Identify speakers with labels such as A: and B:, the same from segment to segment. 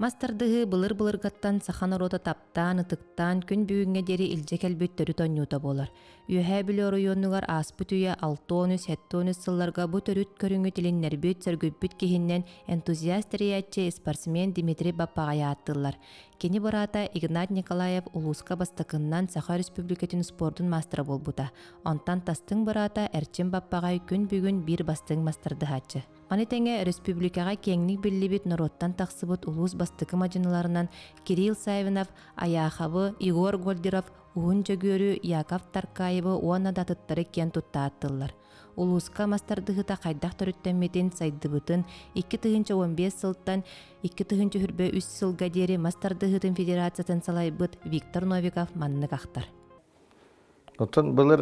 A: Мас тардыһыы былыр-былыргаттан саха норуота таптаан, ытыктаан күн бүгүҥҥэ диэри илдьэ кэлбит төрүт оонньуута буолар. Үөһээ Бүлүү оройуонугар ааспыт үйэ 63-73 сылларга бу төрүт көрүҥү тилиннэрбит, сөргүппүт киһиннэн энтузиаст тэрийээччи, спортсмен Дмитрий Баппаҕайы ааттыыллар. Кини быраата Игнат Николаев улууска бастакыннан Саха Өрөспүүбүлүкэтин спордун маастара буолбута. Онтон тастыҥ быраата Эрчим Баппаҕай күн бүгүн биир бастыҥ мастардыһааччы. Маны тэҥэ өрөспүүбүлүкэҕэ киэҥник биллибит норуоттан тахсыбыт улуус бастакы мадьыныларынан Кирилл Саввинов, Аяховы, Егор Гольдеров, Уһун Дьөгүөрү, Яков Таркаевы уонна да атыттары киэн тутта ааттыыллар. Улууска мас тардыһыыта хайдах төрүттэммитин, сайдыбытын 2015 сылтан 2023 сылга диэри мас тардыһыытын федерациятын салайбыт Виктор Новиков маннык ахтар.
B: Оттон былыр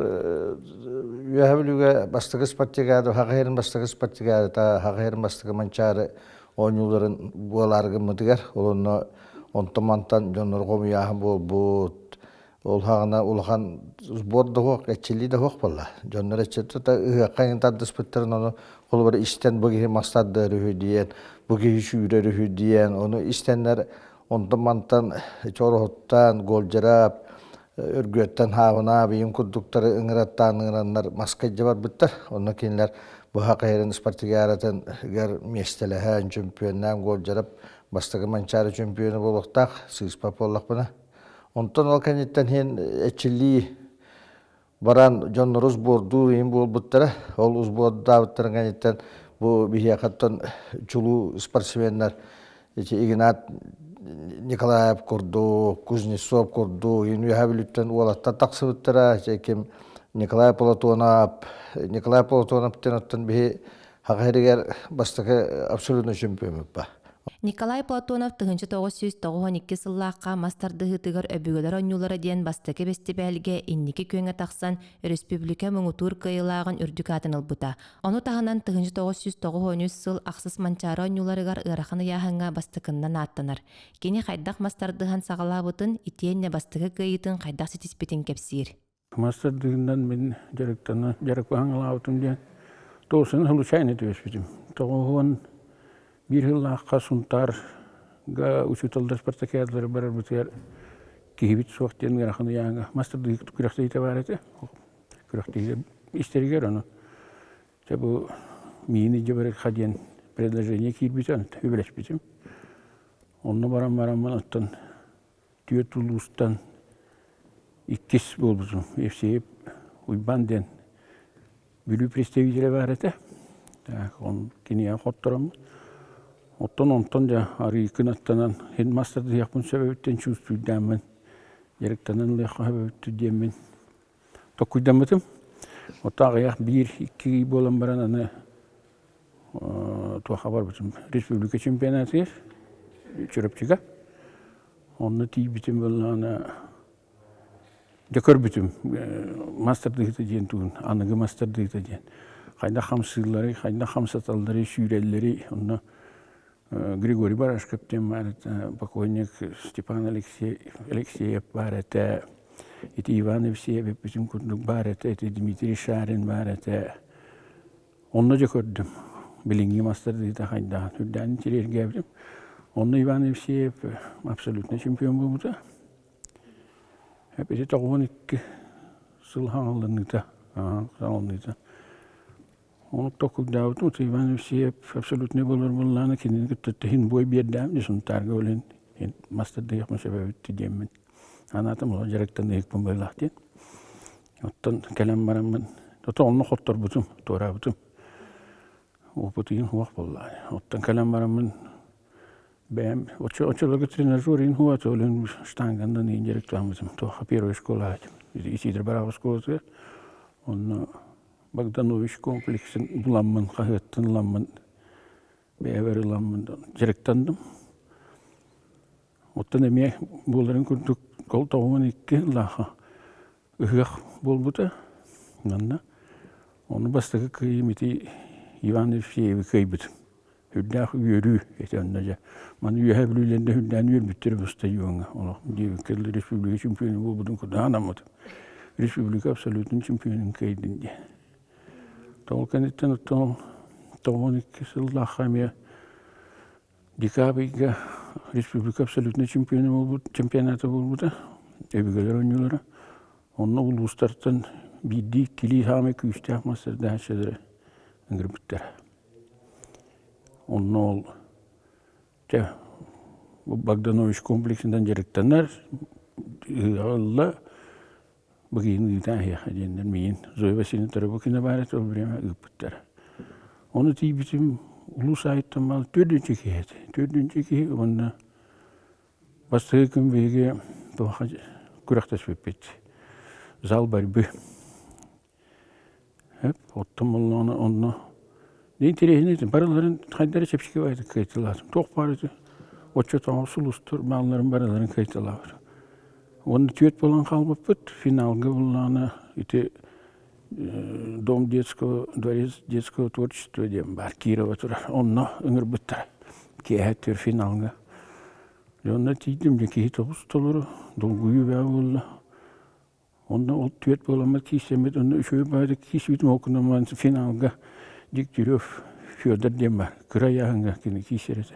B: Үөһэ Бүлүүгэ бастакы спартакиада, Хаҕа бастакы спартакиадата, Хаҕа бастакы Манчаары оонньууларын буолаары гыммытыгар, ол онно онтон-мантан дьоннор хомуйааһын буолбут, ол хаҕына улахан сбор да суох, эрчиллии да суох буолла. Дьоннор эччитэ ыһыахха иҥин тардыспыттарын ону холобура истэн бу киһи мас тардыар үһү диэн, бу киһи сүүрэр үһү диэн, ону истэннэр онтон-мантан чороһуттан, Голдьараап, Өргүөттэн Хаабынаа бийим курдуктары ыҥыраттаан ыҥыраннар маска илдьэ барбыттар. Онно кинилэр быһа хайырын спартакиадатыгар миэстэлэһэн, чөмпүйүөннээн Голдьарап бастакы Манчаары чөмпүйүөнэ буолуохтаах, сыыспат буоллахпына. Онтон ол кэнниттэн иһин эрчиллии баран дьоннору сбордуур иһин буолбуттара. Ол сбордаабыттарын кэнниттэн бу биһиэхэттэн чулуу спортсменнар ити Игнат Николаев курдук, Кузнецов курдук, Үөһээ Бүлүүттэн уолаттар тахсыбыттара. Ити ким Николай Платонов, Николай Платонов диэн оттон биһи Хаха сиригэр бастакы абсолютно чемпион ба.
A: Николай Платонов 1992 сыллаахха мас тардыһыытыгар өбүгэлэр оонньуулара диэн бастакы бэстибээлгэ инники күөҥҥэ тахсан өрөспүүбүлүкэ муҥутуур кыайыылааҕын үрдүк аатын ылбыта. Ону таһынан 1993 сыл ахсыс Манчаары оонньууларыгар ыарахан ыйааһыҥҥа бастакыннан ааттанар. Кини хайдах мас тардыһан саҕалаабытын итиэннэ бастакы кыайыытын хайдах ситиспитин кэпсиир.
C: Мас тардыһыынан мин дьарыктана дьарыктаһаҥалаабытым диэн тоҕусун случайно түбэспитим. Тоҕуһуон биир сыллаахха Сунтаарга учууталлар спартакиадалары барарбытыгар киһибит суох диэн ыарахан ыйааҥҥа мас тардыһыы күрэхтэһиитэ баар этэ. Күрэхтэһиилэр истэригэр ону дьэ бу миини дьыбарыкха диэн предложение киирбитэ, онтон үбүлэспитим. Онно баран бараммын оттон түөрт улуустан иккис буолбутум. Евсеев Уйбаан диэн Бүлүү представителэ баар этэ. Так, он киниэхэ хоттороммут. Оттон онтон дьэ арыыкын аттанан хин мастардыһыахпын сөбөбүттэн чувствуйдааммын дьарыктанан ылыахха сөбөбүттү диэммин токкуйдаммытым. Оттон аҕыйах биир икки ый буолан баран аны туохха барбытым республика чемпионатыгар Чурапчыга. Онно тиийбитим буоллаҕына дьэ көрбүтүм мастардыыта диэн тугун аныгы мастардыыта диэн хайдах хамсыылларый, хайдах хамсаталларый, сүүрэллэрий онно Григорий Барашков диэн баар этэ, покойник Степан Алексеев баар этэ, ити Иван Евсеев эппитин курдук баар этэ, ити Дмитрий Шарин баар этэ. Онно дьэ көрдүм, билиҥҥи мастардыыта хайдаҕын үрдээн интириэргээбитим. Онно Иван Евсеев абсолютно чемпион буолбута. Ити 92 сыл хаҥалланыыта, хаҥалланыыта. Ону токуйдаабытым, Иван Евсеев абсолютный буолар буоллаҕына кинини кытта тэһин бой биэрдэм дии Сунтаарга олин мастардыйахпын сөбөбүттү диэммин анаатым ол дьарыктаныһыкпын быһыылаах диэн. Оттон кэлэн бараммын, ото онно хотторбутум, туораабытым. Опытыйын суох буолла. Оттон кэлэн бараммын бэйэм оччолорго тренажер иин хуа олин штангандан иин дьарыктааммытым. Туохха первая школа этим. Исидор Барахов школатыгар. Онно Богданович комплексын буламмын, хаһыаттан ыламмын, бэйэбэр ыламмын дьарыктандым. Оттон эмиэ буоларын курдук ол 92 сыллаахха ыһыах буолбута. Манна ону бастакы кыайыым ити Иван Евсееви кыайбытым. Үрдээх үөрүү ити онно дьэ. Маны Үөһээ Бүлүүлэрдэ үрдээн үөрбүттэр бу стадиоҥҥа. Олох диэбиккэ республика чемпиона буолбутун курдук анаммытым. Республика абсолютный чемпионун кыайдын диэн. Ол кэнниттэн оттон 92 сыллаахха эмиэ декабрьга республика абсолютнай чемпиона буолбут, чемпионата буолбута, өбүгэлэр оонньуулара. Онно улуустартан биирдии-иккилии саамай күүстээх мастардааччылары ыҥырбыттара. Онно ол чэ Богданович комплексынан дьарыктанар, ыһыаҕа ылла, быгыйын ыытан эһиэхэ диэннэр миигин Зоя Васильевна Тарабукина баар этэ ол время ыыппыттара. Ону тиийбитим улуус аайыттан баал төрдүнчү киһи этэ. Төрдүнчү киһи уонна бастакы күн биһиги туохха күрэхтэспиппит. Зал борьбы. Оттон буоллаҕына онно интэриэһинэй барыларын хайдары чэпчэки баайдык кыайталаатым. Туох баар ити оччотооҕу сулустар баалларын барыларын кыайталаабыт. Уонна түөрт буолан хаалбыппыт. Финалга буоллаҕына ити Дом детского, дворец детского творчества диэн баар Кирова турар. Онно ыҥырбыттара. Киэһэ түөр финалга. Дьэ онно тиийдим, дьэ киһи тобус толору, долгуйуу бөҕө буолла. Онно ол түөрт буоламмыт киирсэммит, онно үчүгэй баҕайытык киирсибитим, ол гынан финалга Дегтярев Федор диэн баар, кыра ыйааһыҥҥа кини киирсэр этэ.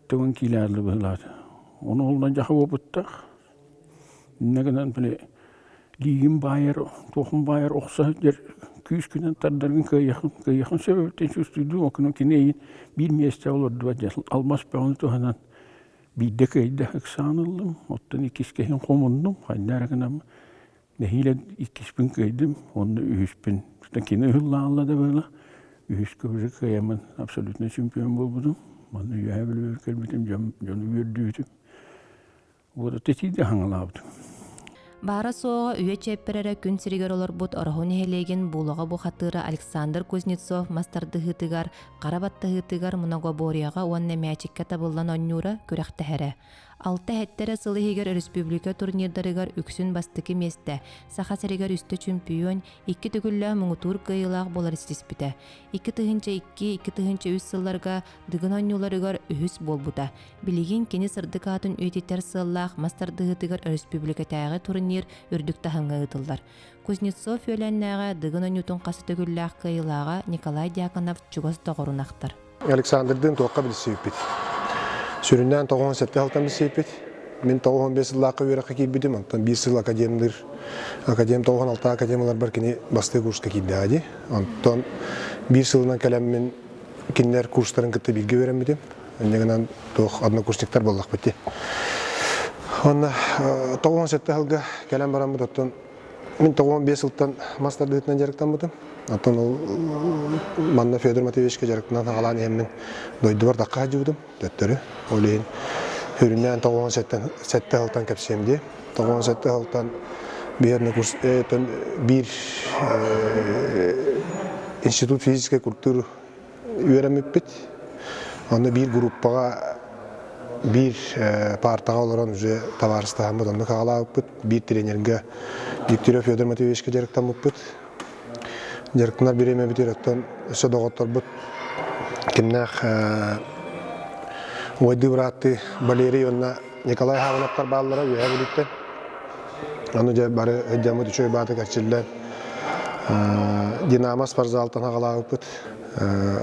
C: 70 киилэ аалла быһыылаата. Ону олунан дьаха уопуттаах. Иннэ гынан били лиигин баайар, туохун баайар охсо сылдьар күүскүнэн тардаргын кыайыахын, кыайыахын сөп эбиттэн чувствуйдуу, ол гынан кини эйин биир миэстэ олордубат диэн алмаз бөҕөнү туһанан биирдэ кыайда ыксаан ыллым, оттон иккискэ иһин хомуннум, хайда эрэ гынан нэһиилэ иккиспин кыайдым, уонна үһүспүн кини ыһыллаалла да быһыла, үһүскэ уже кыайаммын абсолютно чемпион буолбутум, манна үөһээ Бүлүүгэ кэлбитим, дьону үөрдүбүтүм. Вот тэтииде хаҥалаабытым.
A: Баара-суоҕа үйэ чиэппэрэрэ күн сиригэр олорбут Ороһу нэһилиэгин Булаҕа бухатыыра Александр Кузнецов мас тардыһыытыгар, хара баттаһыытыгар многоборьеҕа уонна мээчиккэ табыллан оонньуура, күрэхтэһэрэ. Алта эһэттэрэ сыл иһигэр өрөспүүбүлүкэ турнирдарыгар үксүн бастакы миэстэ, Саха сиригэр үстэ чөмпүйүөн, икки төгүллээх муҥутуур кыайыылаах буолары ситиспитэ. 2002, 2003 сылларга Дыгын оонньууларыгар үһүс буолбута. Билигин кини сырдык аатын үйэтитэр сыаллаах мас тардыһыытыгар өрөспүүбүлүкэтээҕи турнир үрдүк таһымҥа ыытыллар. Кузнецов үөлээннээҕэ Дыгын оонньуутун хас төгүллээх кыайыылааҕа Николай Дьяконов чугас доҕорун ахтар.
D: Александрдыын туохха билсибиппит? Сүрүннээн 97 сылтан билсибиппит. Мин 95 сыллаахха үөрэххэ киирбитим, онтон биир сыл академныыр академ 96 академ ыларбар кини бастакы курска киирдэҕэ дии. Онтон биир сылынан кэлэммин кинилэр курстарын кытта бииргэ үөрэммитим. Инньэ гынан туох однокурсниктар буоллахпыт дии. Уонна 97 сылга кэлэн бараммыт оттон мин 95 сылтан мас тардыытынан дьарыктаммытым. Оттон ол манна Федор Матвеевичка дьарыктанан саҕалаан иһэммин дойдубар тахха сылдьыбытым төттөрү. Ол иһин сүрүннээн 97 сылтан кэпсиэм дии. 97 сылтан биир курс биир институт физической культуры үөрэммиппит. Онно биир группаҕа биир паартаҕа олорон уже табаарыстаһаммыт оннук аҕалаабыппыт. Биир тренергэ Дегтярев Федор Матвеевичка дьарыктаммыппыт. Дьарыктанар бириэмэбитигэр оттон өссө доҕотторбут кимнээх убайдыы бырааттыы Валерий уонна Николай Хавановтар бааллара Үөһээ Бүлүүттэн. Аны дьэ бары сылдьаммыт үчүгэй баатык эрчиллэн Динамо спортзалтан аҕалаабыппыт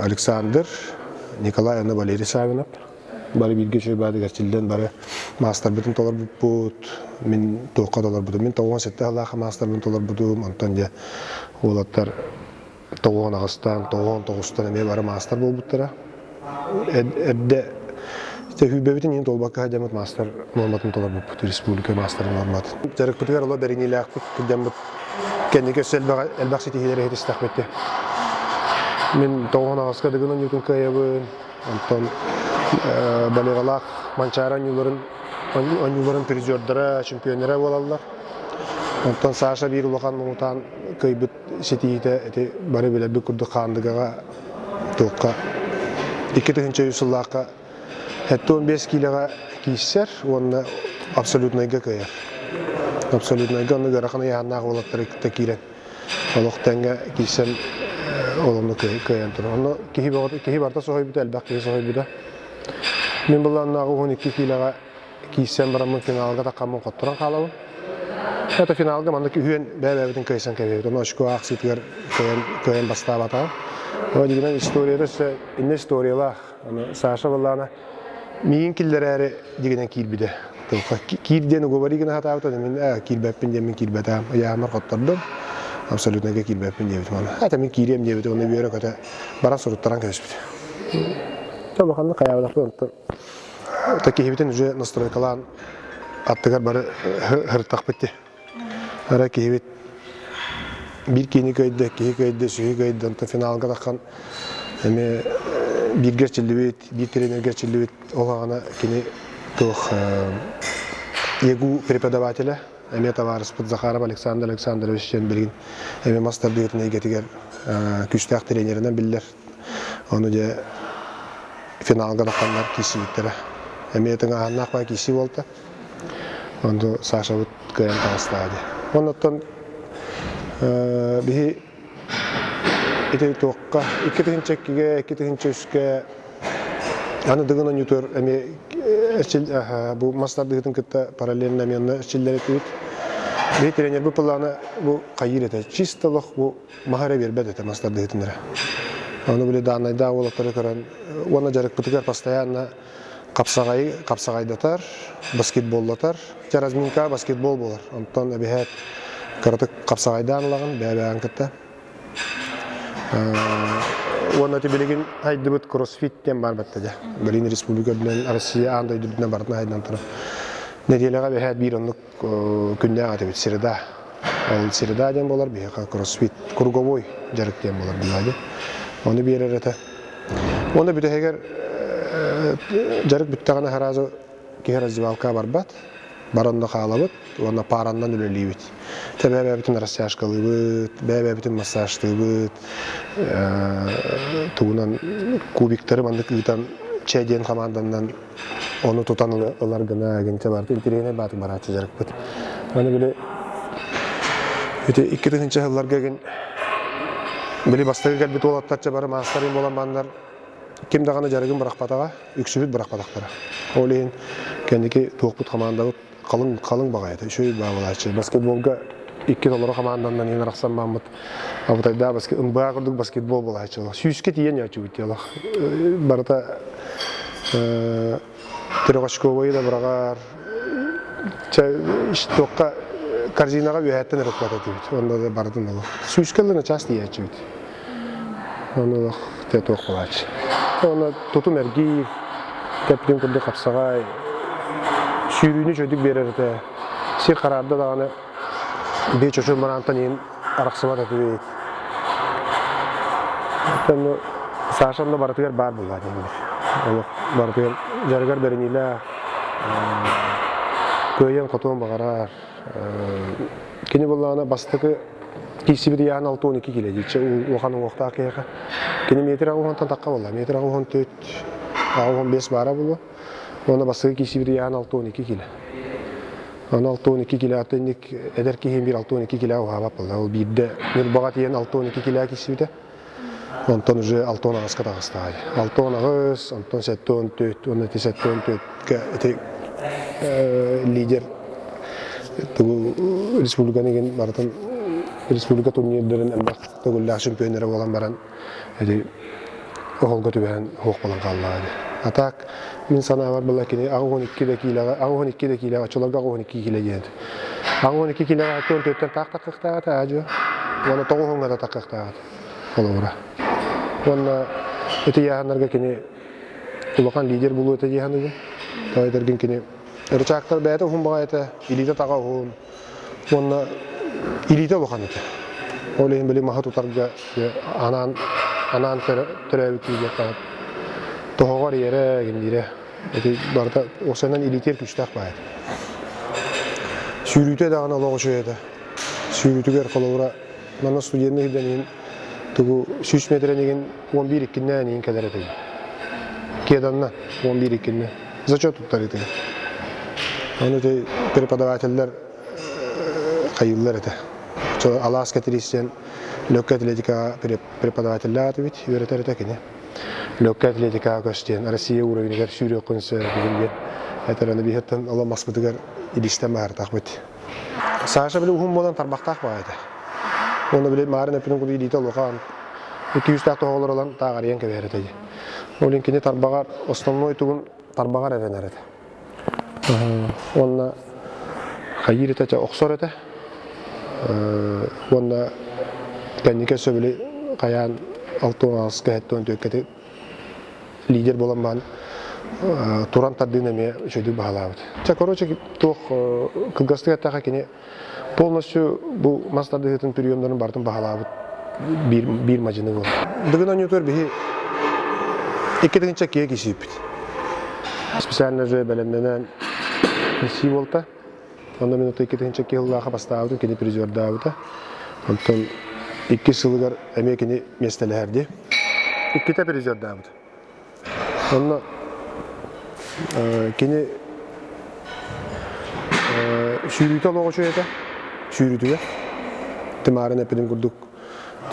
D: Александр, Николай уонна Валерий Савинов бары бииргэ үчүгэй баатык эрчиллэн бары маастарбытын толорбуппут. Мин туохха толорбутум. Мин 97 сыллаах маастарбын толорбутум. Онтон дьэ уолаттар 98-тан, 99-тан эмиэ бары маастар буолбуттара. Эрдэ Тэһүүбэбитин иһин толбакка сылдьаммыт маастар нуорматын толорбуппут, республика маастарын нуорматын. Дьарыкпытыгар олох бэриниилээхпит, кырдьаммыт кэнники өссө элбэх ситиһиилэри иһитистэхпит дии. Мин 98-ка Дыгын оонньуутун кыайабын, онтон Балегалаах Манчаары оонньууларын оонньууларын призердара, чемпионнара буолаллар. Онтон Саша биир улахан муҥутаан кыайбыт ситиһиитэ ити бары билэрбит курдук Хаандыгаҕа туохха 2003 сыллаахха 75 киилэҕэ киирсэр уонна абсолютнайга кыайар. Абсолютнайга онно ыарахан ыйааһыннаах уолаттары кытта киирэн олох тэҥҥэ киирсэн олону кыайан турар. Онно киһи бөҕөтө киһи барыта соһуйбута, элбэх киһи соһуйбута. Мин былааннааҕы 12 киилэҕэ киирсэн бараммын финалга таххаммын хотторон хаалабын. Это финалга маннык үһүөн бэйэ-бэйэбитин кыайсан кэбиһэбит. Ону очко аахсыытыгар кыайан, кыайан бастаабатаҕым. Дигинэн историята өссө иннэ историялаах. Аны Саша былаана Миигин киллэрээри дигинэн киирбитэ. Киир диэн уговори гына сатаабыта, мин киирбэппин диэн мин киирбэтэҕим. Ыйаамар хоттордум. Абсолютно киирбэппин диэбитим. Ата мин киириэм диэбитэ, уонна үөрэ-көтө баран суруттаран кэбиспит. Улаханнык хайаабатахпын онтон киһибитин уже настройкалаан аттыгар бары һыртахпыт дии. Ара киһибит биир киһини көйдө, киһи көйдө, сүһү көйдө, онтон финалга таххан эмиэ бииргэ эрчиллибит, биир тренергэ эрчиллибит ол аҕана кини туох ЕГУ преподавателэ, эмиэ табаарыспыт Захаров Александр Александрович диэн билигин эмиэ мас тардыытын эйгэтигэр күүстээх тренеринэн биллэр. Ону дьэ финалга тахханнар киирсибиттэрэ. Эмиэ тыҥааһыннаах баа киирсии буолта. Онту Сашабыт кыайан таҕыстаҕа дии. Оннуттан биһи ити туохха 2002-гэ, 2003-кэ аны Дыгын оонньуутугар эмиэ бу мас тардыһыытын кытта параллельно эмиэ онно эрчиллэр этибит. Биһи тренербит былаана бу хайыыр этэ. Чисто олох бу маһы эрэ биэрбэт этэ мас тардыһыытын эрэ. Ону били дааннайдаах уолаттары көрөн уонна дьарыкпытыгар постоянно хапсаҕайы хапсаҕайдатар, баскетболлатар. Дьэ разминка баскетбол буолар. Онтон эбиһээт кыратык хапсаҕайдаан ылаҕын бэйэ-бэйэҕин кытта. Уонна ити билигин хайдыбыт кроссфит диэн баар батта дьэ. Билигин республика үрдүнэн, Россия аан дойду үрдүнэн барытын хайдан турар. Нэдиэлэҕэ эбиһээт биир оннук күннээх этибит среда. Ол среда диэн буолар биһиэхэ кроссфит круговой дьарык диэн буолар билээди. Ону биэрэр этэ. Уонна бүтэһигэр дьарык бүттэҕинэ сразу киһи раздевалкаҕа барбат. Бар онно хаалабыт уонна паараннан үлэлиибит. Тэ бэйэ-бэйэбитин растяжкалыыбыт, бэйэ-бэйэбитин массажтыыбыт, тугунан кубиктары маннык ыытан чэ диэн хамаанданнан ону тутан ылар гына гинчэ барыта интэриэһинэй баатык барааччы дьарыкпыт. Аны били ити 2000 сылларга гин били бастакы кэлбит уолаттарча бары маастарын буолан баннар ким даҕаны дьарыгын бырахпатаҕа, үксүбүт бырахпатахтара. Ол иһин кэнники туохпут хамаандабыт халыҥ халыҥ баҕайыта, үчүгэй баабылааччы. Баскетболга икки толору хамаанданнан иһин арахсан бааммыт абытайдаа баскет НБА курдук баскетбол буолааччы. Сүүскэ тиийэн яаччыбыт диэлэх. Барыта трехочковайы да быраҕар туохха корзинаҕа үөһэттэн эрэ укпат этибит. Онно да барытын олох. Сүүскэ ылла начаас тиийээччибит. Онно олох туох буолааччы. Онно тутум эргиир, тэптин курдук хапсаҕай, сүүрүүнү чөдүк биэрэр этэ. Сир хараарда даҕаны биэ чочу мараантан иһин арахсыбат этибит. Оттон Саша онно барытыгар баар буолла дииллэр. Олох барытыгар дьарыгар бэриниилээх, кыайан-хотуон баҕарар. Кини буоллаҕына бастакы киирсибит ыйааһын 62 килэ дииччэ улахан уҥуохтаах киһиэхэ. Кини метр аҕыс уонтан тахха буолла. Метр 84, 85 баара буолуо. Уонна бастакы киирсибит ыйааһын 62 килэ. Аны 62 килэ аты инник эдэр киһи биир 62 килэ уһаабат буолла. Ол биирдэ Ньурбаҕа тиийэн 62 килэ киирсибитэ. Онтон уже 68-ка таҕыстаҕай. 68, онтон 74, уонна ити 74-кэ ити лидер тугу республиканы игин барытын республика турнирдарын элбэх төгүллээх чемпионнара буолан баран ити оһолго түбэһэн суох буолан хааллаҕа ини. А так мин санаабар была кини 82 да киилэҕэ 82 да киилэҕэ оччолорго 82 киилэ диэн. 82 киилэҕэ 64-тэн таах таххыахтааҕа аадьуо. Уонна тоҕус уонга да таххыахтааҕа холобура. Уонна ити ыйааһыннарга кини улахан лидер буолуо этэ дии саныыбын. Тоҕо этэргин кини ырычаактар бэйэтэ уһун баҕайы этэ, илиитэ таҕа уһун уонна илиитэ улахан этэ. Ол иһин били маһы тутарга анаан анаан төрөөбүт киһи диэххэ тоһоҕор иэрэ гинниирэ ити барыта уопсайынан илиитигэр күүстээх баҕайы этэ. Сүүрүүтэ даҕаны олох үчүгэй этэ. Сүүрүүтүгэр холобура Манна студенныы сылдьан иһин тугу 100 метрэн игин 11 иккиннээн иһин кэлэр этим. Кеданна 11 иккиннэ. Зачет туттар этим. Ону ити преподавателлэр хайыыллар этэ. Алаас кэтириссиэн легкая атлетикаҕа преподавателлээх этибит, үөрэтэр этэ кини. Легкая атлетикаҕа көс диэн Россия уровенигар сүүрүөххүн сөп диэн этэр аны биһиттэн олом маспытыгар илистэн баһартахпыт. Саша били уһун буолан тарбахтаах баҕайы этэ. Уонна били маарын эппитин курдук илиитэ улахан, икки үстээх тоһоҕолор ылан тааҕарыйан кэбиһэр этэ дии. Ол иһин кини тарбаҕар основной тугун тарбаҕар эрэнэр этэ. Уонна хайыыр этэ охсор этэ. Уонна кэнники сөбүлү хайаан 6-18 74 лидер буолан баан туран тардыын эмиэ үчүгэйдик баһылаабыт. Чэ, короче, туох кылгастык эттэххэ кини полностью бу мас тардыһыытын приемнарын барытын баһылаабыт биир, биир мадьыны буолар. Дыгын оонньуутугар биһи 2 тыһыынча киһи кисииппит. Специально же бэлэмнэнэн кисии буолта. Онно мин 2 тыһыынча киһи сыллааха бастаабытым, кини призердаабыта. Онтон иккис сылыгар эмиэ кини миэстэлэһэр дии. Иккитэ призердаабыт. Онно кини сүүрүүтэ олоҕо үчүгэй этэ. Сүүрүүтүгэр. Тимаарын эппитим курдук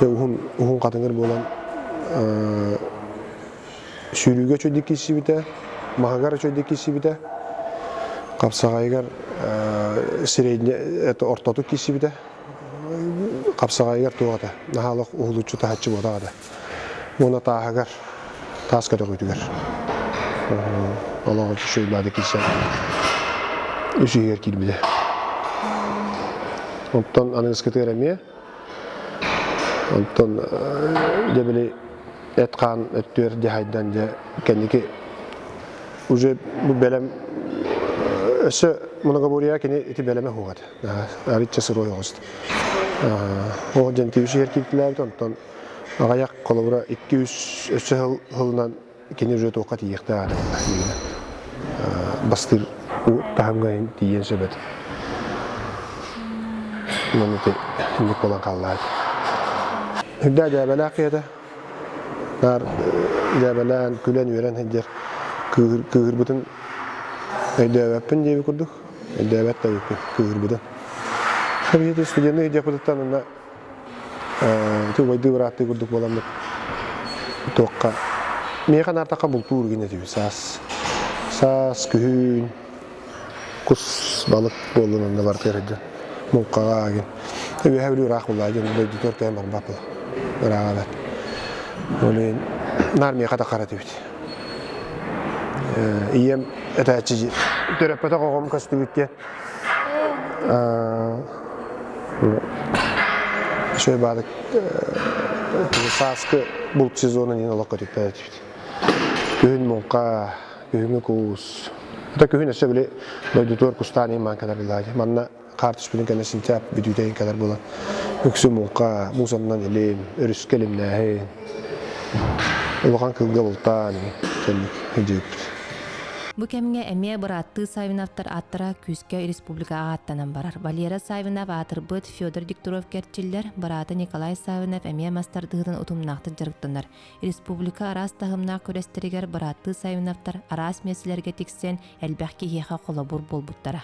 D: уһун уһун хатыҥыр буолан сүүрүүгэ үчүгэйдик киирсибитэ, маһыгар үчүгэйдик киирсибитэ, хапсаҕайыгар средне это ортотук киирсибитэ. Хапсаҕайыгар туох этэ, наһаа уһулуччу таһаччы буотах этэ. Уонна тааһыгар, таас көтөҕүүтүгэр олоҕу үчүгэй баады киирсэн үс иһигэр киирбитэ. Оттон аныгыскытыгар эмиэ, онтон дьэ били эт-хаан өттүгэр дьаһайдан дьэ кэнники уже бу бэлэм өссө многоборье кини ити бэлэмэ суох этэ. Арычча сырой оҕуст. Ол дьэн тиүсүгэр кииртилээбит онтон аҕыйах холобура 2-3 өссө сылынан кини уже туохха тиийиэхтээх этэ бастыыр таһымҥа тиийиэн сөп этэ. Онон ити инник буолан хааллаат. Үрдээ дьээбэлээх киһи этэ. Наар дьээбэлээн, күлэн-үөрэн сылдьар кыыһырбытын өйдөөбөппүн диэбит курдук. Өйдөөбөт да эбиппин кыыһырбытын. Биһиги студенныы сылдьыахпытыттан онно ити убайдыы бырааттыы курдук буоламмыт туохха миэхэ наартахха бултуур гин этибит саас саас күһүн кус балык буоллун онно барытыгар сылдьан муҥхаҕа гин үөһэ бүлүү ыраах буллаа дьон дойдутугар кэлэн барбат була ырааҕа бэрт ол иһин наар миэхэ таххар этибит ийэм этээччи төрөппөтөх оҕом көстүбүт диэн Үчүгэй баадык сааскы булт сезона диэн олох көтүппэт этибит. Күһүн муҥха, күһүҥҥү куус. Это күһүн өссө били дойдутугар кустаан иһин кэлэр буолааччы. Манна хаар түспүтүн кэннэ сентябрь бүтүүтэ иһин кэлэр буолан үксү муҥха, муус аннынан илим, өрүскэ илимнээһин, улахан кыылга бултаан кэнник сылдьыбыппыт.
A: Бу кэмҥэ эмиэ бырааттыы Савиновтар ааттара күүскэ республикаҕа ааттанан барар. Валера Савинов аатырбыт Федор Дегтярев кэрчиллэр, быраата Николай Савинов эмиэ мас тардыһыытын утумнаахтык дьарыктанар. Республика араас таһымнаах күрэстэригэр бырааттыы Савиновтар араас миэстэлэргэ тиксэн элбэх киһиэхэ холобур буолбуттара.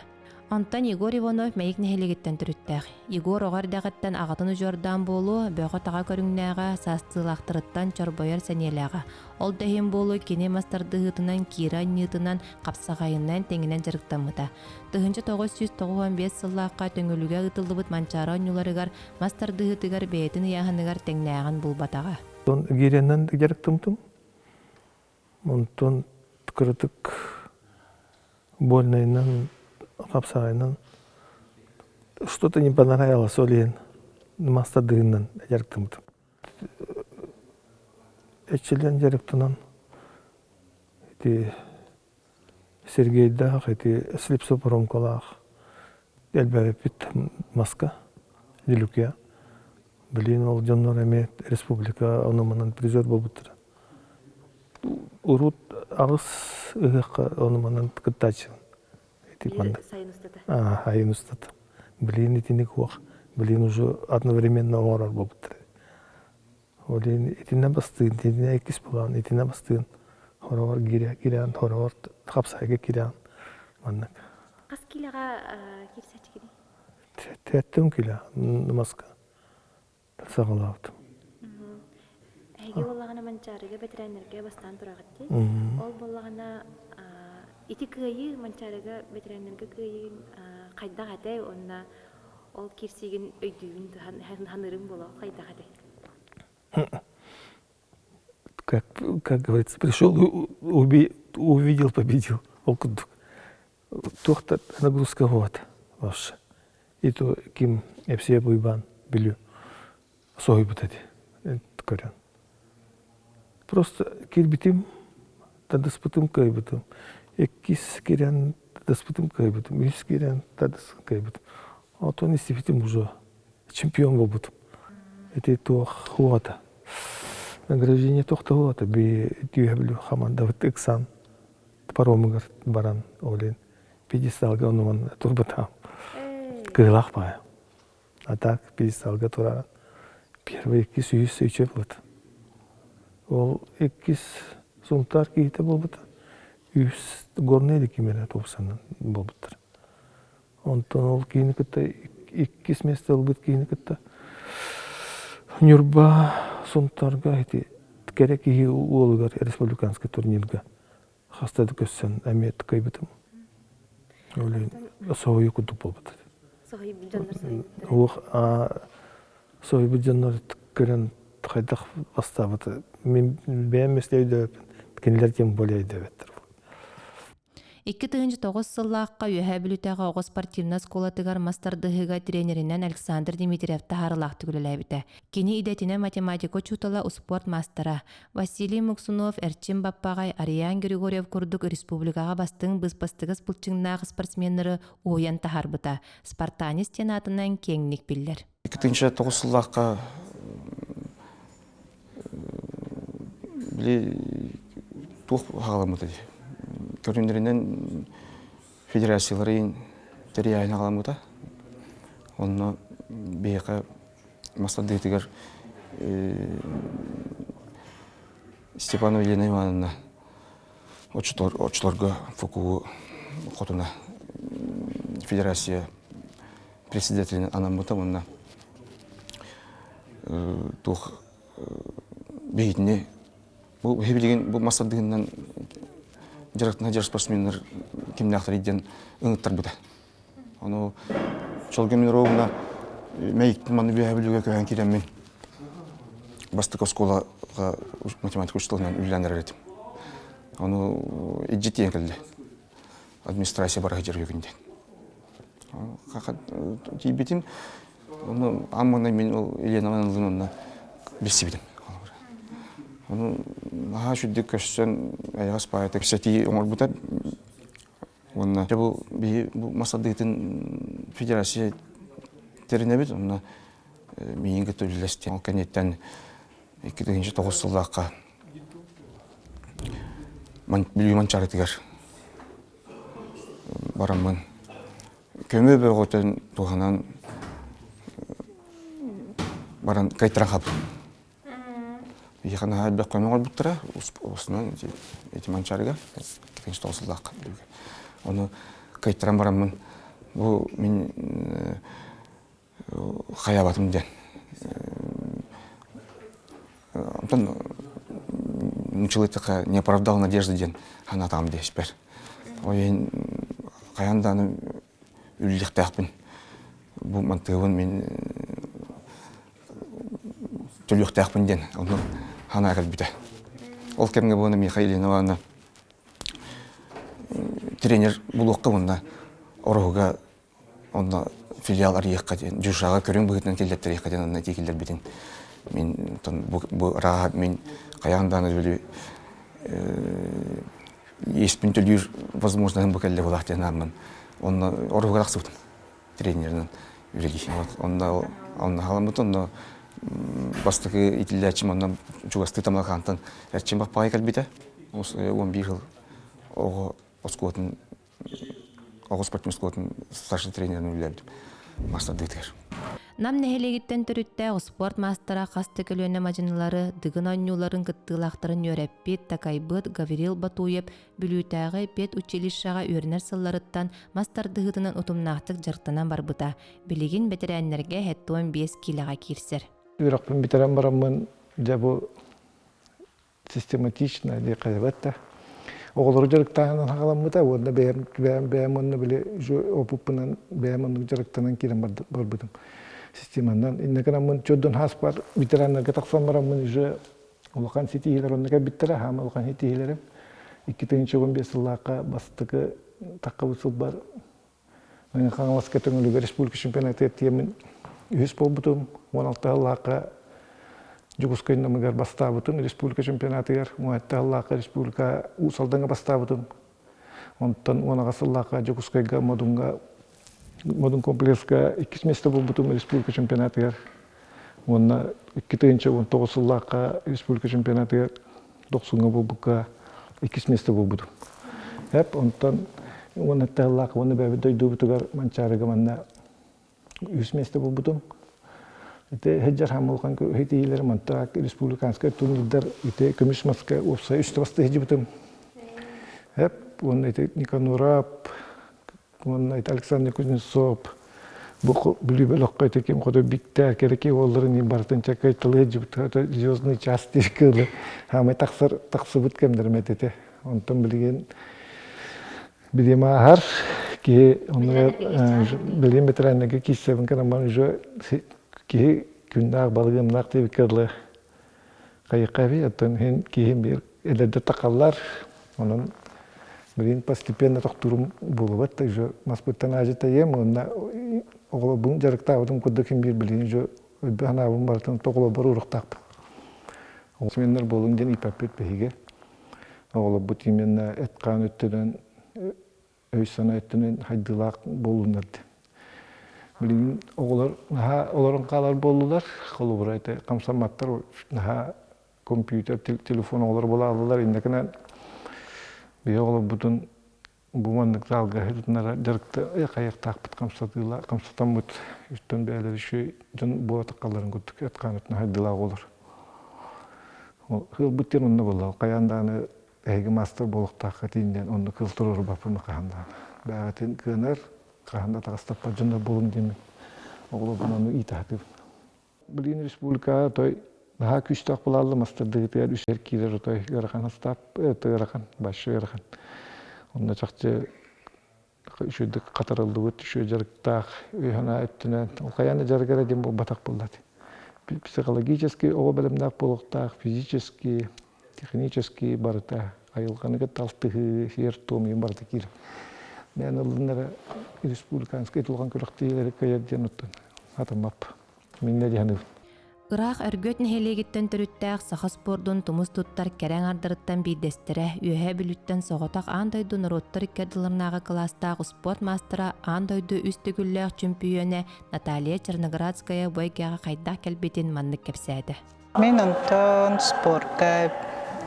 A: Онтон Егор Иванов Мэйик нэһилиэгиттэн төрүттээх. Егор оҕо эрдэҕиттэн аҕатын удьуордаан буолуо, бөҕө-таҕа көрүҥнээҕэ, саастыылаахтарыттан чорбойор сэниэлээҕэ. Ол да иһин буолуо кини мас тардыһыытынан, киирэ анньыытынан, хапсаҕайынан тэҥинэн дьарыктаммыта. 1995 сыллаахха Төҥүлүгэ ыытыллыбыт Манчаары оонньууларыгар мас тардыһыытыгар бэйэтин ыйааһыныгар тэҥнээҕин булбатаҕа.
E: Гирянан дьарыктаммытым. Онтон кыратык больнайынан, хапсаҕайынан что-то не понравилось ол иһин мастардыгынан дьарыктаммытым. Эрчиллэн дьарыктанан ити Сергейдаах, ити Слепцов Ромкалаах элбээбиппит маска, Делюкия. Билигин ол дьоннор эмиэ республика ону-манан призер буолбуттара. Урут аҕыс ыһыахха ону-манан кыттааччыбын. Ити манна.
A: Сайын устата.
E: Айын устата. Билигин итинник суох. Билигин уже одновременно оҥорор буолбуттар. Ол иһин итиннэ бастыын, итиннэ иккис буолаҕын, итиннэ бастыын хороҕор киирэн, хороҕор хапсайга киирэн маннык.
A: Хас киилэҕэ киирсээччигиний?
E: Тэттим килэ маска саҕалаабытым.
A: Эһиги буоллаҕына Манчаарыга бэтэрээннэргэ бастаан тураҕыт дии. Ол буоллаҕына ити кыайыы Манчаарыга бэтэрээннэргэ кыайыы хайдах этэй уонна ол киирсиигин өйдүүгүн ханыырыҥ буолуо хайдах этэй?
E: Как, как говорится, пришел, уби... Увидел, победил. Ол курдук. Туох да нагрузка вот вообще. И то ким Епсиев Уйбан билүү соһуйбут эти көрөн. Просто кирбитим, тадыспытым кыайбытым. Иккис кирен тадыспытым кыайбытым. Үс кирен тадыс кыайбытым. Отон истибитим уже чемпион болбутум. Эти туох хуата. Награждение тохтоһуота би түйэ билүү хамандабыт ыксан паромугар баран олин пьедесталга онуман турбатаам. Кыылаах баайа. А так пьедесталга тураран первый иккис үһүс үчү болбут. Ол иккис Сунтаар киһитэ буолбута. Үһүс Горнай да кимэрэ тупсанан буолбуттар. Онтон ол киһини кытта иккис место ылбыт киһини кытта Ньурба Сунтаарга ити кэрэ киһи уолугар республиканскай турнирга хаста да көссөн эмиэ кыайбытым. Ол соһуйуу курдук буолбут.
A: Соһуйбут дьоннор соһуйбуттар.
E: Уох соһуйбут дьоннор көрөн хайдах бастаабыты мин бэйэм месте өйдөөбөппүн кинилэр тем более өйдөөбөттөр.
A: 2009 сыллаахха Үөһээ Бүлүүтээҕи оҕо спортивнай оскуолатыгар мас тардыһыыга тренеринэн Александр Дмитриев таһаарыылаахтык үлэлээбитэ. Кини идэтинэн математика учуутала, успуорт маастара. Василий Муксунов, Эрчим Баппаҕай, Ариан Григорьев курдук республикаҕа бастыҥ быспастыгас былчыҥнаах спортсменнары уһуйан таһаарбыта. Спартанец диэн аатынан киэҥник биллэр.
F: 2009 сыллаахха били туох хаҕаламмыта дии көрүннэринэн федерацияларын тэрийээһин хаҕаламмыта онно биһиэхэ мас тардыытыгар Степанова Елена Ивановна оччолорго ФКУ хотуна федерация председателинэн анаммыта уонна туох биһитини бу билигин бу мас тардыһынан дьарыктана дьар спортсменнар кимнээхтэрий диэн ыҥыттарбыта. Ону Чолгун Мировна мэйиктин манны үөһэ бүлүүгэ көһөн киирэммин бастакы оскуолаҕа математика учууталынан үлэлээн эрэр этим. Ону илдьи тиийэн кэллэ. Администрация бара сылдьар үһүгүн диэн. Тиийбитим, ону аан маҥнай мин ол Елена Ивановналыын онно билсибитим. Ону наһаа үчүгдүк көрсөн, эйэҕэс баайытык кэпсэтии оҥорбута. Уонна бу биһи бу мас тардыытын федерация тэринэбит, онно миигин кытта үлэлэстиэн. Ол кэнниттэн 2009 сыллаахха Бүлүү Манчаарытыгар бараммын көмө бөҕөтүн туһанан баран кайтаран хаалбытым. Биһиэхэ наһаа элбэх көмө оҥорбуттара, устунан ити Манчаарыга 2009 сыллаахха Бүлүүгэ. Ону кайтаран бараммын бу мин хайаабатым диэн. Онтон нуччалыытыка не оправдал надежды диэн санаатаҕым диэспэр. Ол иһин хайаан даҕаны үллэхтээхпин. Бу мантыыбын мин төлүөхтээхпин диэн онно санаа кэлбитэ. Ол кэмҥэ буолан Михаил Ивановна тренер булуохха уонна Ороһуга онно филиал арыйыахха диэн дьушаҕа көрүҥ быһыытынан киллэртэриэххэ диэн онно этии киллэрбитин мин бу ырааһа мин хайаан даҕаны били иэспин төлүүр возможноһым бу кэллэ буолаах диэн ааммын онно оруһугар тахсыбытым тренеринэн үлэлии онно онно халаммыт онно бастакы итиллээччим онно чугастыы Тамалакаантан Эрчим Баппаҕай кэлбитэ 11 жыл оҕо оскуолатын оҕо спортивнай оскуолатын старшай тренеринэн үлэлээбитим маастардыытыгар.
A: Нам нэһилиэгиттэн төрүттээх успуорт маастара хас да көлүөнэ мадьынылары, Дыгын оонньууларын кыттыылаахтарын үөрэппит, такайбыт Гаврил Батуев Бүлүүтээҕи педучилищеҕа үөрэнэр сылларыттан мас тардыһыытынан утумнаахтык дьарыктанан барбыта. Билигин бэтэрээннэргэ 75 киилэҕэ киирсэр.
G: Үөрэхпин бүтэрэн бараммын, дьэ бу систематично диэххэ да оҕолору дьарыктааһынан хаҕаламмыта уонна бэйэм бэйэм бэйэм уонна били опыппынан бэйэм оннук дьарыктанан киирэн барбытым системанан иннэ гынаммын чордон хааспар ветераннарга тахсан бараммын уже улахан ситиһиилэр онно кэлбиттэрэ хаама улахан ситиһиилэрим. 2015 сыллаахха бастакы таххабыт сылбар Мэҥэ Хаҥаласка Төҥүлүгэ республика чемпионатыгар тиийэммин үһүс буолбутум. 16 сыллаахха Дьокуускай намыгар бастаабытым республика чемпионатыгар. 17 сыллаахха республика Уус Алдаҥҥа бастаабытым. Онтон 18 сыллаахха Дьокуускайга Модуҥҥа Модун комплекска иккис миэстэ буолбутум республика чемпионатыгар. Уонна 2019 сыллаахха республика чемпионатыгар Дохсуҥҥа буолбукка иккис миэстэ буолбутум. Эп онтон уонна тыаллаах уонна бэйэбит дойдубутугар Манчаарыга манна үс миэстэ буолбутум. Ити сылдьар хаммылхан хитиилэр мантаак республиканскай турнирдар ити көмүс маска уопсай үстэ басты сылдьыбытым. Эп уонна ити Никанорап Уонна ити Александр Кузнецов бу Бүлүү бөлөххө ити ким хоту биттэ кэрэки уолларын барытын чакай тылы дьыбыт звездный час диир кыылы хаамай тахсар тахсыбыт кэмнэрим этите. Онтон билигин билим ааһар киһи оннугар билим ветераннарга киирсэбин кэнаман уже киһи күннээх балыгымнаах диэбиккэ дылы хайыкка оттон иһин киһим биир эдэрдэр тахаллар онон билигин постепенно тохтуурум буолубат да уже маспыттан аажытайыам уонна оҕолорбун дьарыктаабытым курдук иһин биир билигин уже өйбө санаабын барытын оҕолорбор уруохтаахпын сменнэр буолуҥ диэн ииппэппит биһиги оҕолорбут именно эт-хаан өттүнэн өй-санаа өттүнэн хайдыылаах буоллуннар диэн. Билигин оҕолор наһаа олорон хаалар буоллулар. Холобура ити хамсамматтар наһаа компьютер, телефон оҕолор буолааллар. Иннекинэн биһи оҕолорбутун бу маннык залга сытынара дьарыкта хайыахтаахпыт хамсатыыла хамсатаммыт үстэн бэйэлэри үчүгэй дьон буола таххалларын курдук эт-хаан өттүнэн хайдыылаах оҕолор. Ол ыалбыт диэн онно буолла. Хайаан даҕаны эһиги маастар буолуохтааххыт диэн онно кыл туруорбаппын хаһан даҕаны. Бэҕэтин кыанар, хаһан да атаҕастаппат дьоннор буолуҥ диэммин оҕолорбун ону иитэ сатыыбын. Билигин республикаҕа той наһаа күүстээх булаалла мастардыгытыгар үсэр киирэр отой ыарахан астаап ыарахан, большой ыарахан. Онно чахчы үчүгэйдик хатарыллыбыт, үчүгэй дьарыктаах өй-санаа өттүнэн ол хайаан да дьарык эрэ диэн буолбатах буолла Психологически оҕо бэлэмнээх буолуохтаах, физически, технически барыта айылҕаны кытта алтыһыы, сиэр-туом ийин барыта киирэр. Мээн ыллын эрэ республиканскай тулҕан күрэхтэһиилэри кыайар диэн оттон атыммап. Миннэ диһаныыбын.
A: Ыраах Өргөт нэһилиэгиттэн төрүттээх саха спордун тумус туттар кэрэ аҥардарыттан биирдэстэрэ, Үөһээ Бүлүүттэн соҕотох аан дойду норуоттар икки ардыларынааҕы кылаастаах успуорт маастара, аан дойду үс төгүллээх чөмпүйүөнэ Наталья Черноградская бу эйгэҕэ хайдах кэлбитин маннык кэпсээтэ.
H: Мин онтон спорка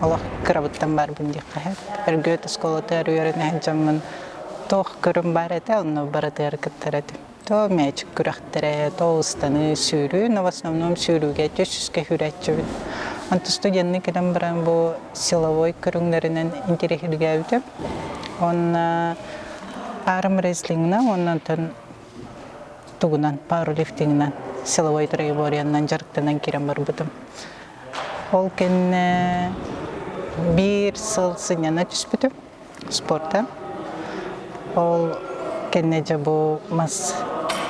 H: олох кырабыттан барбын диэххэ сөп. Өргөт оскуолатыгар үөрэнэ сылдьаммын туох көрүм баар этэ, онно барытыгар кыттар этим. То мээчик күрэхтэрэ, то ыстаныы, сүүрүү, но в основном сүүрүүгэ түс-үскэ сүүрээччибин. Онтон студенныы кэлэн баран бу силовой көрүҥнэринэн интэриэһиргээбитим. Уонна армрестлингынан уонна онтон тугунан пауэрлифтингынан силовой троеборьенан дьарыктанан киирэн барбытым. Ол кэннэ биир сыл сынньана түспүтүм спорта. Ол кэннэ дьэ бу мас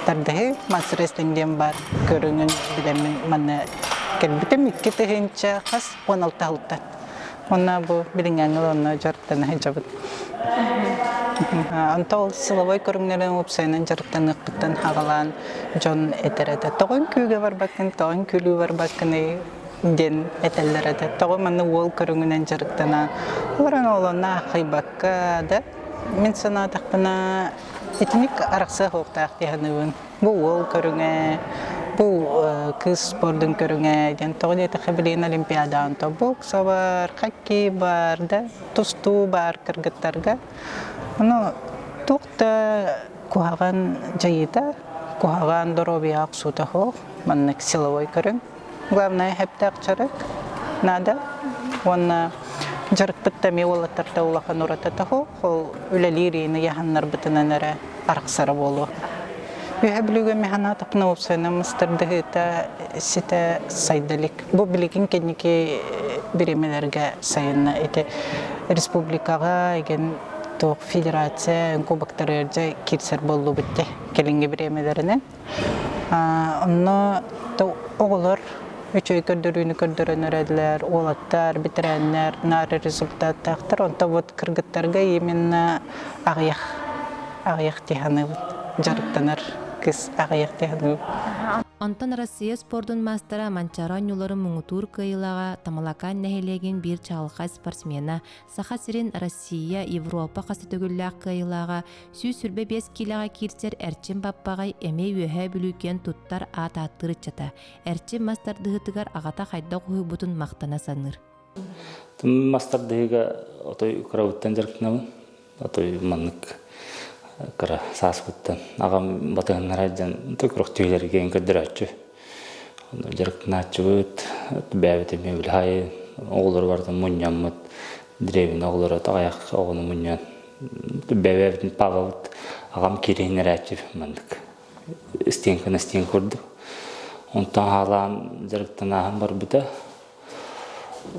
H: тардыһыы, мас рестлинг диэн баар көрүҥүн билэммин манна кэлбитим 2000 хас 16 сылтан. Онно бу билиҥҥээҥҥи онно дьарыктана сылдьабыт. Онто ол силовой көрүҥнэрин уопсайынан дьарыктаныахпыттан аҕалаан дьон этэр этэ. Тоҕо үҥкүүгэ барбаккын, тоҕо үҥкүүлүү барбаккыный диэн этэллэр этэ. Тоҕо манна уол көрүҥүнэн дьарыктана олорон ол онно аахайбакка да мин санаатахпына итинник арахсыах уохтаах дии саныыбын. Бу уол көрүҥэ, бу кыыс спордун көрүҥэ диэн тоҕо диэтэххэ билигин олимпиадаҕа онто бокса бар, хоккей бар да, тустуу бар кыргыттарга. Ону туох да куһаҕан дьайыыта, куһаҕан доруобуйаҕа охсуута суох маннык силовой көрүҥ. Главное сөптөөх дьарык наада уонна дьарыкпыт да эмиэ уолаттарта улахан уратыта суох. Ол үлэлиир иини яһаннарбытынан эрэ арахсара буолуо. Үөһэ Бүлүүгэ механатопна уопсайынан мастардыһыыта ситэ сайда илик. Бу билигин кэнники бириэмэлэргэ сайынна ити республикаҕа эгин туох федерация кубоктарыгар дьэ киирсэр буоллубут дии кэлиҥҥи бириэмэлэринэн. Онно оҕолор Үчүгэй көрдөрүүнү көрдөрөн эрэллэр, уолаттар, бэтэрээннэр наар результаттаахтар. Онто вот кыргыттарга именно аҕыйах, аҕыйах дии саныыбыт. Дьарыктанар кыс аҕыйах дии саныыбыт.
A: Онтон Россия спордун маастара Манчаары оонньууларын муҥутуур кыайыылааҕа Тамалакаан нэһилиэгин биир чаҕылхай спортсмена, Саха сирин Россия, Европа хас да төгүллээх кыайыылааҕа 125 киилэҕэ киирсэр Эрчим Баппаҕай эмиэ Үөһээ Бүлүү киэн туттар аат ааттыыр ыччата. Эрчим мас тардыһыытыгар аҕата хайдах уһуйбутун махтана саныыр.
I: Мас тардыһыыга отой кырабыттан дьарыктанабын. Отой маннык кыра сааспыттан аҕам батыһыннара дьон күрөхтүүлэргэ көрдөрөөччү. Дьарыктанааччыбыт, бэйэбит эмиэ билһай оҕолору барытын мунньаммыт, древина оҕолоро аҕыйах оҕону мунньан бэйэбитин Павелбыт аҕам кириһиннэрээччи маннык стенка стенка курдук. Онтон хаалаан дьарыктанааһын барбыта.